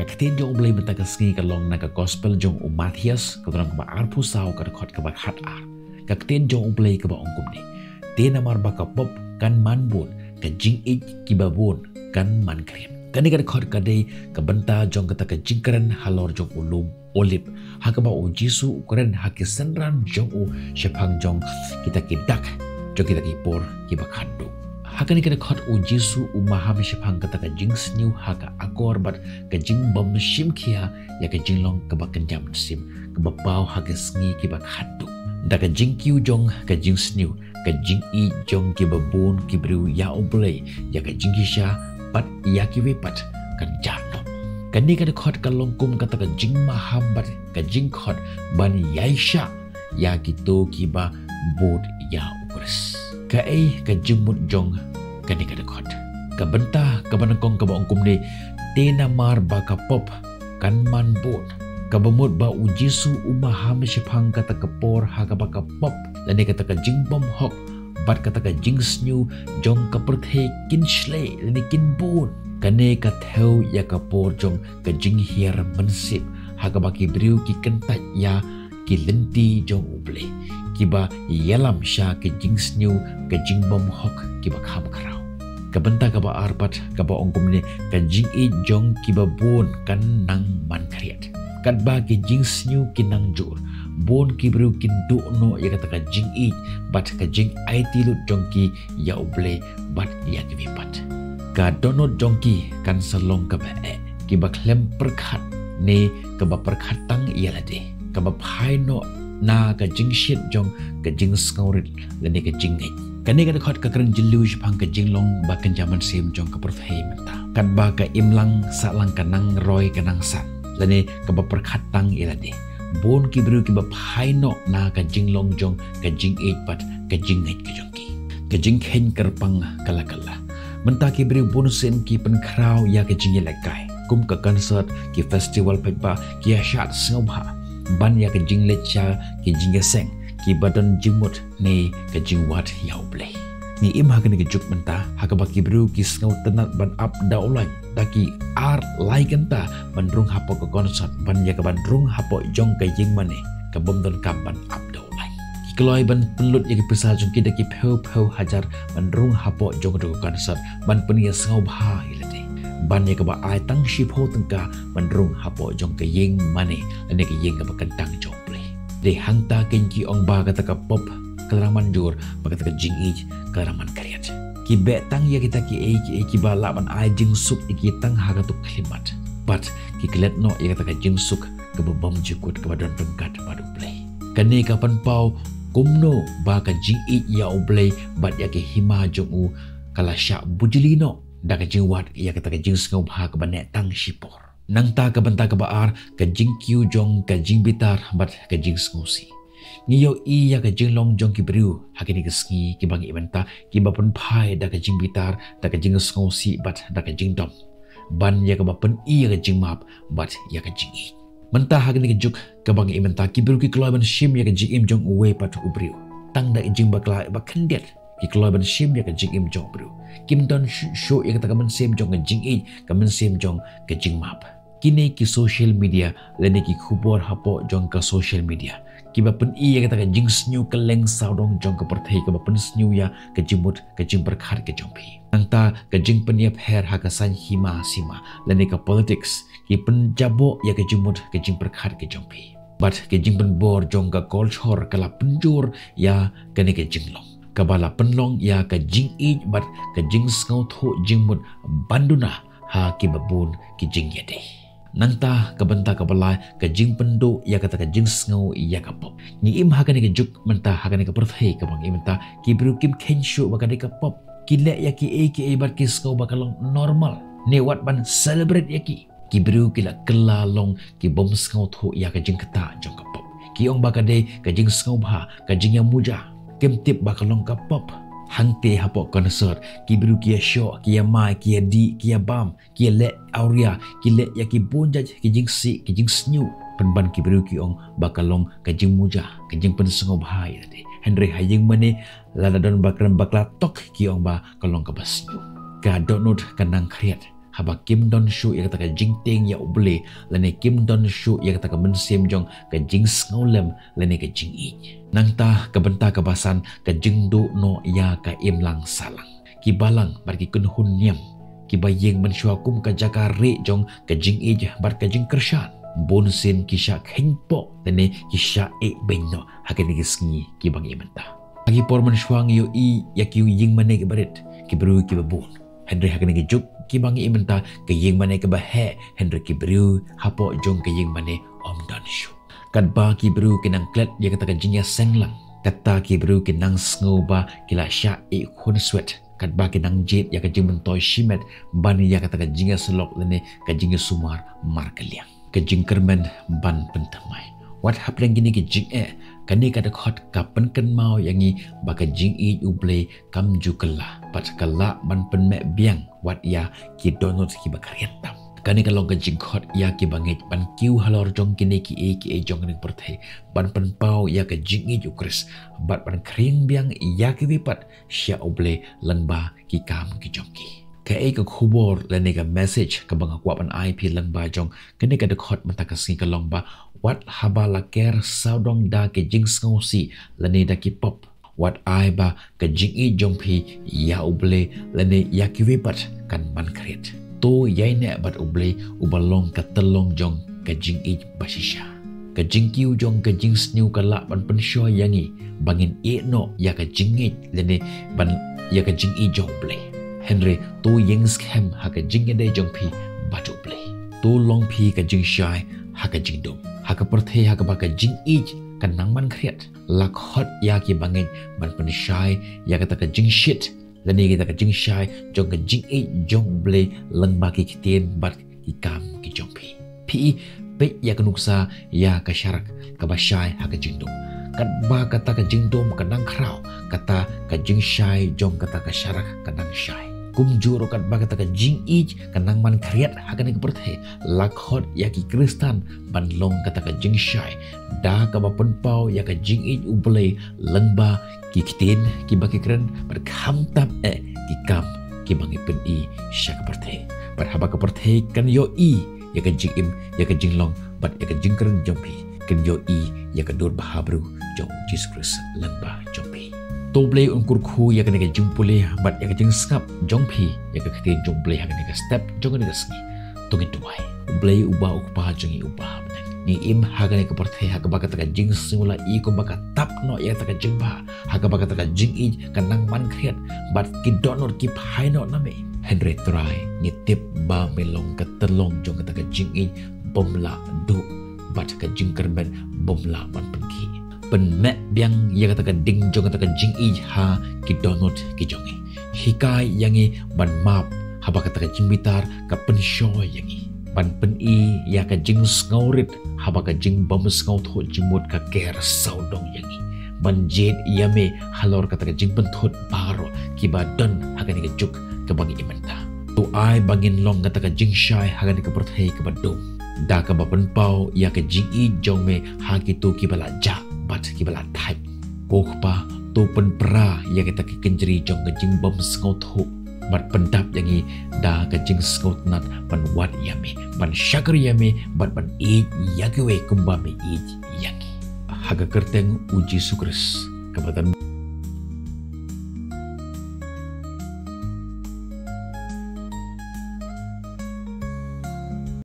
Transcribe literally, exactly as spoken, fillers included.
Ka ktien jong U Blei mynta ka sngi ka long na ka gospel jong u Mathaios, ka lynnong kaba arphew saw, ka dkhot kaba khat ar. Ka ktien jong U Blei kaba ong kumne: Te namar ba ka pop kan man bun, ka jingïeit kiba bun kan man khriat. Kane ka dkhot ka dei ka bynta jong kata ka jingkren halor jong u lum Olib, ha kaba u Jisu u kren ha ki synran jong u shaphang jong kita ki dak jong kita ki por kiba khatduh. Ha kane ka dkhot u Jisu u maham shaphang kata ka jingsniew ha ka akor bad ka jingbym shim khia ïa ka jinglong kaba kynja mynsiem kaba paw ha ki sngi kiba khatduh. Da ka jingkiew jong ka jingsniew, ka jingïeit jong kiba bun ki briew ïa U Blei, ïa ka jingshisha bad ïa kiwei pat kan jar noh. Kane ka dkhot ka long kum kata ka jingmaham bad ka jingkhot ban ïaishah ïa kito kiba bud ïa U Khrist. Kaei ka jingmut jong kane ka dkhot? Ka bynta kaba nyngkong kaba ong kumne: Te namar ba ka pop kan man bun. Kaba mut ba u Jisu u maham shaphang kata ka por ha kaba ka pop lane kata ka jingbymhok bad kata ka jingsniew jong ka pyrthei kin shlei lane kin bun. Kane ka thew ïa ka por jong ka jinghiar mynsiem ha kaba ki briew ki kyntait ïa ki lynti jong U Blei, kiba ïalam sha ka jingsniew ka jingbymhok kiba kham khraw. Ka bynta kaba ar pat kaba ong kumne: Ka jingïeit jong kiba bun kan nang man khriat. Katba ki jingsniew ki nang jur, bun ki briew kin duh noh ïa kata ka jingïeit bad ka jingaiti lut jong ki ïa U Blei bad ïa kiwei pat. Ka dohnud jong ki kan sa long kaba eh, kiba khlem pyrkhat ne kaba pyrkhat tang ïa lade, kaba phai noh na ka jingshit jong ka jingsngewrit lane ka jingngeit. Kane ka dkhot ka kren jylliew shaphang ka jinglong ba kynja mynsiem jong ka pyrthei mynta. Katba ka imlang sahlang ka nang roi ka nang san, lane kaba pyrkhat tang ïa lade, bun ki briew kiba phai noh na ka jinglong jong ka jingïeit bad ka jingngeit ka jong ki. Ka jingkheiñ kyrpang kylla kylla. Mynta ki briew bunsien ki pynkhraw ïa ka jingïalehkai, kum ka concert, ki festival paidbah, ki ïashad sngewbha ban ïa ka jingleit sha ki jingïaseng kiba don jingmut ne ka jingwad ïa U Blei. Ngi im ha kane ka juk mynta ha kaba ki briew ki sngewtynnat ban ap da u lain da ki ar lai kynta ban rung hapoh ka concert, ban ïa ka ban rung hapoh jong ka ïing mane kabym donkam ban ap da u lain. Ki kloi ban pynlut ïa ki pisa jong ki da ki phew phew hajar ban rung hapoh jong ka concert ban pynïasngewbha ïa lade, ban ïa kaba ai tang shiphew tyngka ban rung hapoh jong ka ïing mane lane ka ïing kaba kyntang jong U Blei. Dei hangta kein ki ong ba kata ka pop ka la dang man jur bad kata ka jingïeit ka la dang man khriat. Ki beh tang ïa kita kiei kiei kiba lah ban ai jingsuk ïa ki tang ha kato ka khyllipmat, bad ki klet noh ïa kata ka jingsuk kaba bymjukut kaba don ryngkat bad U Blei. Kane ka pynpaw kumno ba ka jingïeit ïa U Blei bad ïa ka hima jong u ka la shah bujli noh da ka jingwad ïa kata ka jingsngewbha kaba neh tang shipor. Nangta ka bynta kaba ar, ka jingkiew jong ka jingbitar bad ka jingsngewsih. Ngi ïohi ïa ka jinglong jong ki briew ha kine ki sngi kiba ngi im mynta, kiba pynphai da ka jingbitar, da ka jingsngewsih bad da ka jingdom, ban ïa kaba pyni ïa ka jingmap bad ïa ka jingïeit. Mynta ha kane ka juk kaba ngi im mynta, ki briew ki kloi ban shim ïa ka jingim jong uwei pat u briew tang da ka jingbakla ba khyndiat. Ki kloi ban shim ïa ka jingim jong u briew. Kim don shuh shuh ïa kata ka mynsiem jong ka jingïeit, ka mynsiem jong ka jingmap. Kine ki social media lane ki khubor hapoh jong ka social media kiba pyni ïa kata ka jingsniew kylleng sawdong jong ka pyrthei, kaba pynsniew ïa ka jingmut ka jingpyrkhat ka jong phi. Nangta ka jingpynïapher ha ka saiñ hima sima lane ka politics ki pynjaboh ïa ka jingmut ka jingpyrkhat ka jong phi. Bad ka jingpynbor jong ka culture ka la pynjur ïa kane ka jinglong, kaba la pynlong ïa ka jingïeit bad ka jingsngewthuh jingmut ban duna ha kiba bun ki jingïadei. Nangta ka bynta kaba lai, ka jingpynduh ïa kata ka jingsngew ïa ka pop. Ngi im ha kane ka juk mynta, ha kane ka pyrthei kaba ngi im mynta, ki briew kim kheiñ shuh ba ka dei ka pop. Ki leh ïa kiei kiei bad ki sngew ba ka long normal ne wat ban celebrate ïa ki. Ki briew ki la kylla long ki bym sngewthuh ïa ka jingktah jong ka pop. Ki ong ba ka dei ka jingsngewbha, ka jingïamuja. Kim tip ba ka long ka pop. Hangte hapoh concert, ki briew ki ïashoh, ki ïamai, ki ïadih, ki ïabam, ki ïaleh awria, ki leh ïa ki bun jait ki jingsih ki jingsniew. Pynban ki briew ki ong ba ka long ka jingmuja, ka jingpynsngewbha ïa lade. Hynrei ha ïing mane, lada don ba kren bakla tok, ki ong ba ka long kaba sniew. Ka dohnud ka nang khriat. haba kim don shuh ïa kata ka jingtieng ïa U Blei, lane kim don shuh ïa kata ka mynsiem jong ka jingsngewlem lane ka jingïeit. Nangta ka bynta kaba san, ka jingduh noh ïa ka imlang sahlang. Ki balang bad ki kynhun niam kiba ïeng mynshuwa kum ka jaka rieh jong ka jingïeit bad ka jingkyrshan, bun sien ki shah kheiñpoh lane ki shah ïeh beiñ noh ha kine ki sngi kiba ngi ïohi mynta. Ha ki por mynshuwa ngi ïohi ïa ki ïingmane kiba rit, ki briew kiba bun. Hynrei ha kine ki juk kiba ngi ïohi mynta, ka ïingmane kaba heh, hynrei ki briew hapoh jong ka ïingmane ym don shuh. Katba ki briew ki nang klet ïa kata ka jingïaseng lang, kata ki briew ki nang sngew ba ki la shah ïeh khun swet. Katba ki nang jied ïa ka jingmyntoi shimet ban ïa kata ka jingïasyllok lane ka jingïasumar markylliang. Ka jingkyrmen ban pynthymmai. Wat hapdeng kine ki jingeh, kane ka dkhot ka pynkynmaw ïa ngi ba ka jingïeit U Blei kam ju kylla, bad ka lah ban pynmeh biang wat ïa ki dohnud kiba khriat tam. Kane ka long ka jingkhot ïa kiba ngeit ban kiew halor jong kine kiei kiei jong kane ka pyrthei, ban pynpaw ïa ka jingïeit U Khrist, bad ban khring biang ïa kiwei pat sha U Blei lyngba ki kam ki jong ki. Kaei ka khubor lane ka message kaba nga kwah ban ai phi lyngba jong kane ka dkhot mynta ka sngi ka long ba, wat haba la ker sawdong da ki jingsngewsih lane da ki pop, wat ai ba ka jingïeit jong phi ïa U Blei lane ïa kiwei pat kan man khriat. To ïaineh bad U Blei uba long ka tyllong jong ka jingïeit bashisha. Ka jingkiew jong ka jingsniew ka lah ban pynshoi ïa ngi ba ngin ïeh noh ïa ka jingngeit lane ban ïa ka jingïeit jong U Blei. Hynrei to ïeng skhem ha ka jingïadei jong phi bad U Blei. To long phi ka jingshai ha ka jingdum. Ha ka pyrthei ha kaba ka jingïeit ka nang man khriat, la khot ïa kiba ngeit ban pynshai ïa kata ka jingshit lane kata ka jingshai jong ka jingïeit jong U Blei lyngba ki ktien bad ki kam ki jong phi. Phi i, peit ïa ka nuksa ïa ka sharak kaba shai ha ka jingdum. Katba kata ka jingdum ka nang khraw, kata ka jingshai jong kata ka sharak ka nang shai. Kumjuh ruh katba kata ka jingïeit ka nang man khriat ha kane ka pyrthei, la khot ïa ki Khristan ban long kata ka jingshai da kaba pynpaw ïa ka jingïeit U Blei lyngba ki ktien kiba ki kren, bad khamtam eh ki kam kiba ngi pyni sha ka pyrthei. Bad haba ka pyrthei kan ïohi ïa ka jingim, ïa ka jinglong bad ïa ka jingkren jong phi, kin ïohi ïa ka dur bha briew jong U Jisu Khrist lyngba jong phi. To U Blei un kyrkhu ïa kane ka jingpule bad ïa ka jingsngap jong phi ïa ka ktien jong U Blei ha kane ka step jong kane ka sngi. To ngin duwai. U Blei uba u Kpa jong ngi uba ha bneng, ngi im ha kane ka pyrthei ha kaba kata ka jingsngewlem i kumba ka tap noh ïa kata ka jingbha, ha kaba kata ka jingïeit ka nang man khriat bad ki dohnud ki phai noh na me. Hynrei Trai, ngi tip ba me long ka tyllong jong kata ka jingïeit bym lah duh bad ka jingkyrmen bym lah ban pynkhih. Pynmeh biang ïa kata ka ding jong kata ka jingïeit ha ki dohnud ki jong ngi. Hikai ïa ngi ban map haba kata ka jingbitar ka pynshoi ïa ngi. Ban pyni ïa ka jingsngewrit haba ka jingbymsngewthuh jingmut ka ker sawdong ïa ngi. Ban jied ïa me halor kata ka jingpynthut baroh kiba don ha kane ka juk kaba ngi im mynta. To ai ba ngin long kata ka jingshai ha kane ka pyrthei kaba dum, da kaba pynpaw ïa ka jingïeit jong me ha kito kiba la jah bad kiba la thait. Ko Kpa, to pynpra ïa kita ki kynjri jong ka jingbymsngewthuh, bad pyndap ïa ngi da ka jingsngewtynnat ban wad ïa me, ban shakri ïa me, bad ban ïeit ïa kiwei kumba me ïeit ïa ngi. Ha ka kyrteng U Jisu Khrist, kaba don